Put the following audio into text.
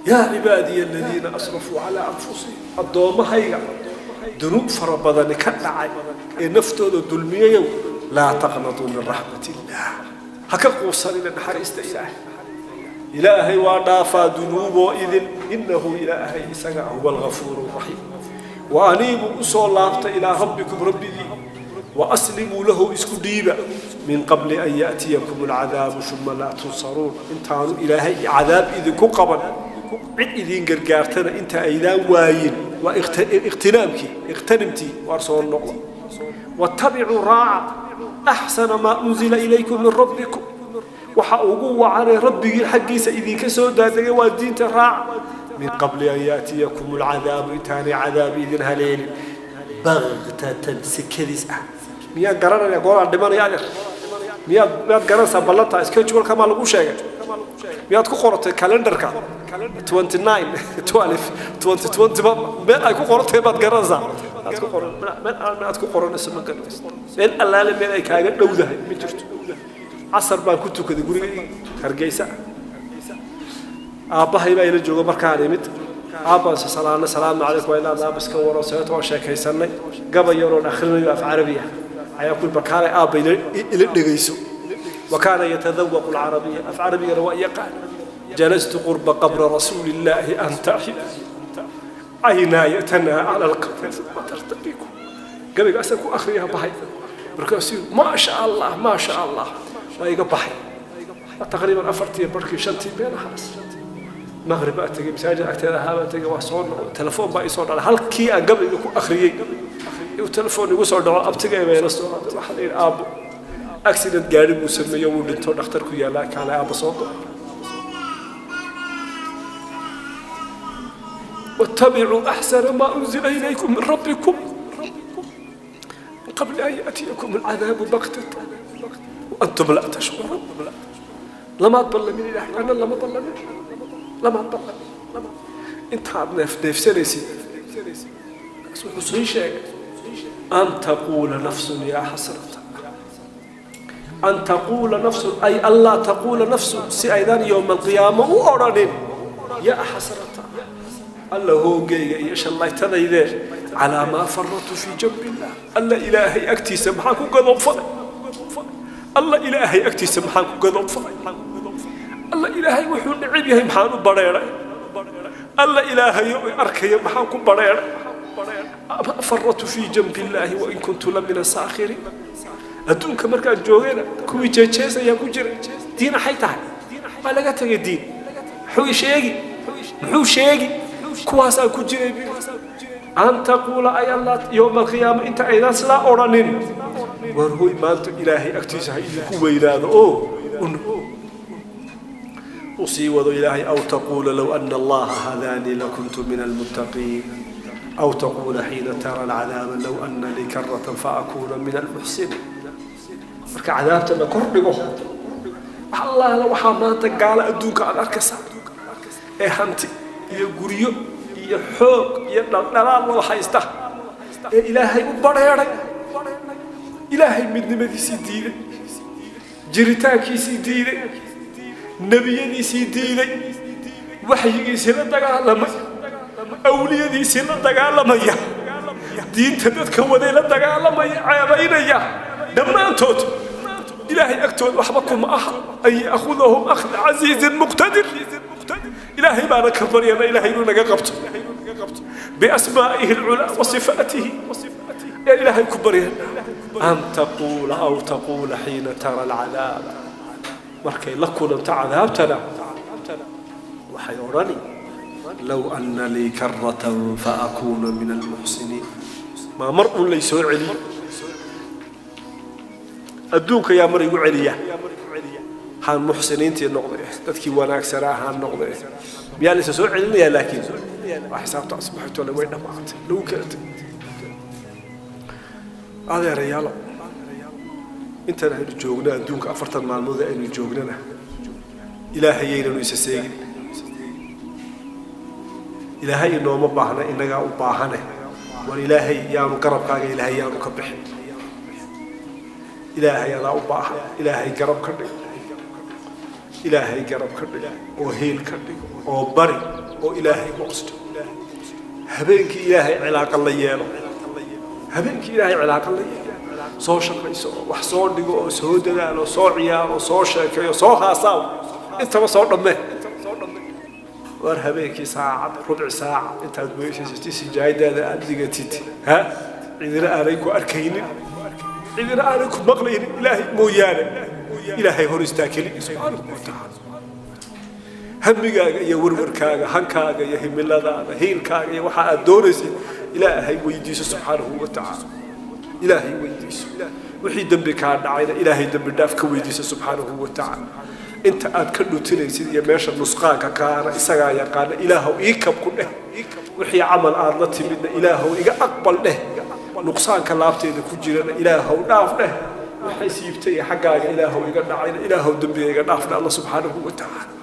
Yaa cibaadiya aladiina asrafuu calaa anfusihim, addoommahayga dunuub fara badani ka dhacay ee naftooda dulmiyayow, laa taqnatuu min raxmat illaah, ha ka quusanina naxariista Ilaahay. Ilaahay waa dhaafaa dunuuboo idin. Innahu Ilaahay isaga huwa algafuuru raxiim. Wa aniibuu, usoo laabta, ilaa rabbikum, rabbigii, wa aslimuu lahu, isku dhiiba, min qabli an ya'tiyakum alcadaabu uma laa tunsaruun, intaanu Ilaahay cadaab idinku qaban, cid idiin gargaartana inta aydaan waayin. Waa iqtinaamkii, iqtanimtii, waar soo noqda. Wattabicuu, raaca, axsana maa unzila ilaykum min rabbikum, waxa ugu wacanee rabbigii xaggiisa idinka soo daadegay waa diinta raaca. Min qabli an yaatiyakum alcadaabu, intaanay cadaab idin haleelin, baktatan, sikadiis ah. Miyaan garanaya gooraan dhimanaya, adeer? Miyaad garanaysaa ballantaa? Schedule-ka maa lagu sheegay? Miyaad ku qoratay calendarka 29/12/2020? Ba meel ay ku qorantahay baad garanaysaa? Aad ku qoran meel aan aad ku qoranayso ma garanayso. Meel allaale meel ay kaaga dhowdahay ma jirto. Casar baan ku tukaday guriga Hargeysa. Aabbahay baa ila jooga. Markaan imid, aabbaan salaana, salaamu calaykum, waa ilaa aaba iska waro sababta waan sheekaysanay. Gabay yaroon akhrinayo af carabi ah ayaa ku bakaalay, aabba ila dhegayso. Wa kaana yatadawaqu alcarabiya, af carabigana waa yaqaan. Jalastu qurba qabra rasuuli illaahi antaxi caynaaya tanaa cala alqabri uma tartabiku. Gabayga asan ku akhriyaa bahay. Markaasuu, maasha Allah, maasha Allah, waa iga baxay. Taqriiban afartii barkii, shantii meelahaas, maqrib baa tegey, masaajid agteeda ahaa baan tegey, waa soo noqday. Telefoon baa isoo dhalay halkii aan gabayga ku akhriyey uu telefoon igu soo dhaco. Abtigay baa ila soo hadlay. Waxaa la yidhi aabbo accident gaari buu sameeyo, wuu dhinto, dhakhtar ku yaallaa, kaale aabba soo doco. واتبعوا أحسن ما أنزل إليكم من ربكم من قبل أن يأتيكم العذاب بغتة وأنتم لا تشعرون. lamaad ballamin Ilaahay, anna lama ballamin, lamaad ballamin. Intaad neef neefsanaysid, markaas wuxuu sii sheegay an taquula nafsun yaa xasrata, an taquula nafsun, ay anlaa taquula nafsun, si aydan yowma alqiyaama u odhanin yaa xasrata, alla hoogayga iyo shallaytadaydee, calaa maa faratu fii janbi illah, alla Ilaahay agtiisa maxaan ku gadoobfaday, alla Ilaahay agtiisa maxaan ku gadoobfaday, alla Ilaahay wuxuu necib yahay maxaan u badheedhay, alla Ilaahayo arkaya maxaan ku badheedhay. Faratu fii janbi illaahi wain kuntu la min asaakhiriin. Adduunka markaan joogayna kuwii jeejeesayaan ku jira. Diin axay tahay? Waa laga tegay diin. Muxuu sheegi? Muxuu sheegi? Kuwaasaan ku jiray. An taquula ay allah yowma alqiyaama, inta aydan sidaa odhanin, war hoy, maanta Ilaahay agtiisa ha idinku weynaado oo u sii wado Ilaahay. Aw taquula low ana allaha hadaanii lakuntu min almuttaqiin, aw taquula xiina tara alcadaaba low ana lii karatan faakuuna min almuxsiniin. Marka cadaabta la kor dhigo, allaala waxaa maanta gaalo adduunka aad arkaysaa ee hanti iyo guryo iyo xoog iyo dhaldhalaal wada haysta ee Ilaahay u badheedhay, Ilaahay midnimadiisii diiday, jiritaankiisii diiday, nebiyadiisii diiday, waxyigiisii la dagaalamay, awliyadiisii la dagaalamaya, diinta dadka waday la dagaalamaya, ceebaynaya, dhammaantood Ilaahay agtood waxba kuma aha an ya'khudahum akhda casiizin muqtadir. Ilaahay baana ka baryana Ilaahay inuu naga qabto biasmaa'ihi alculaa wa sifaatihi. Yaa Ilaahay ku baryana. An taquula aw taquula xiina tara alcadaaba, markay la kulanto cadaabtana waxay odhani low ana lii karatan faakuuna min almuxsiniin. Maa mar un lay soo celiyo adduunka, yaa mar igu celiya, haan muxsiniintii noqday, dadkii wanaagsanaa haan noqday. Miyaa laysa soo celinayaa? Laakiin waa xisaabta asbaxaytole, way dhammaatay, lagu kala tegay. Adeerayaalo, intan aynu joogno adduunka, 40 maalmood ee aynu joognana, Ilaahayaynanu isa seegin. Ilaahay inooma baahna, innagaa u baahane. War Ilaahay yaanu garabkaaga, Ilaahay yaanu ka bixin. Ilaahay adaa u baahan. Ilaahay garab ka dhig, Ilaahay garab ka dhig oo hiil ka dhig oo bari. oo Ilaahay ku custo. Habeenkii Ilaahay cilaaqa la yeelo, habeenkii Ilaahay cilaaqa la yeelo. Soo shaqayso oo wax soo dhigo oo soo dadaalo, soo ciyaaro, soo sheekeeyo, soo haasaaw, intaba soo dhammee. War habeenkii saacad, rubci saaca intaad weysaysatid, sijaayadaada aad dhigatid, ha cidina aanay ku arkaynin, cidina aanay ku maqlaynin Ilaahay mooyaane, Ilaahay hor istaakeli subxaanahu watacaala. Hamigaaga iyo warwarkaaga, hankaaga iyo himiladaada, hiilkaaga iyo waxa aad doonaysid Ilaahay weydiiso subxaanahu watacaala. Ilaahay weydiiso. Wixii dembi kaa dhacayna Ilaahay dembi dhaaf ka weydiiso subxaanahu watacaala. Inta aad ka dhutinaysid iyo meesha nusqaanka kaana isagaa yaqaana. Ilaahow ii kab ku dheh. Wixii camal aad la timidna Ilaahow iga aqbal dheh. Nuqsaanka laabteeda ku jirana Ilaahow dhaaf dheh. Waxay siibtay xaggaaga Ilaahow iga dhacayna Ilaahow dembiga iga dhaaf dheh. Alla subxaanahu watacaala.